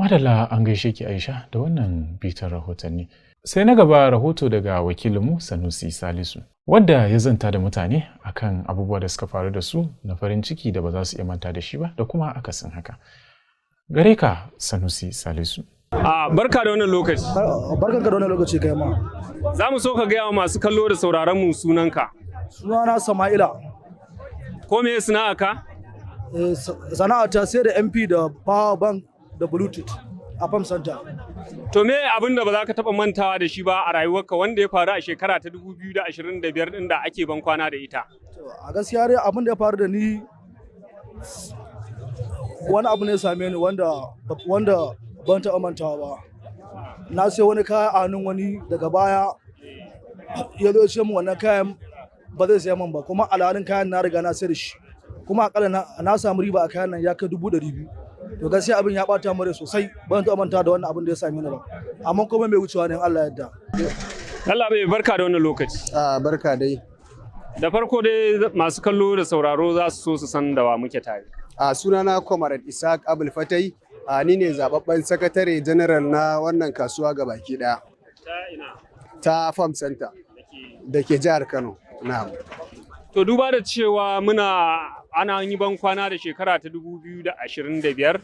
Madalla, an gaishe ki Aisha da wannan bitar rahotanni. Sai na gaba, rahoto daga wakilinmu Sanusi Salisu, wadda ya zanta da mutane akan abubuwa da suka faru da su na farin ciki da ba za su iya manta da shi ba, da kuma akasin haka. Gare ka, Sanusi Salisu. A barka da wannan lokaci. Barkan ka da wannan lokaci kai ma. Za mu so ka gaya wa masu kallo da sauraron mu sunanka. Sunana Sama'ila. Ko me sana'a ka? Sana'a ta sai da MP da power bank da Bluetooth a Farm Center. To, me abin da ba za ka taɓa mantawa da shi ba a rayuwarka wanda ya faru a shekara ta 2025 ɗin da ake ban kwana da ita? To, a gaskiya dai abin da ya faru da ni, wani abu ne ya same ni wanda ban taɓa mantawa ba. Na sai wani kaya a hannun wani, daga baya ya zo ya ce min wannan kayan ba zai saya min ba, kuma alhalin kayan na riga na sai da shi, kuma akalla na samu riba a kayan nan ya kai 200,000. To, gaskiya abin ya bata mu rai sosai. Ban taɓa manta da wannan abin da ya same ni ba, amma kuma mai wucewa ne in Allah ya yarda. Allah bai, barka da wannan lokaci. A barka dai. Da farko dai, masu kallo da sauraro za su so su san da wa muke tare. A sunana Comrade Isaac Abul Fatai, a ni ne zababben sakatare general na wannan kasuwa ga baki daya. Ta ina? Ta Farm Center da ke jihar Kano. Na'am. To, duba da cewa muna ana yi ban kwana da shekara ta 2025,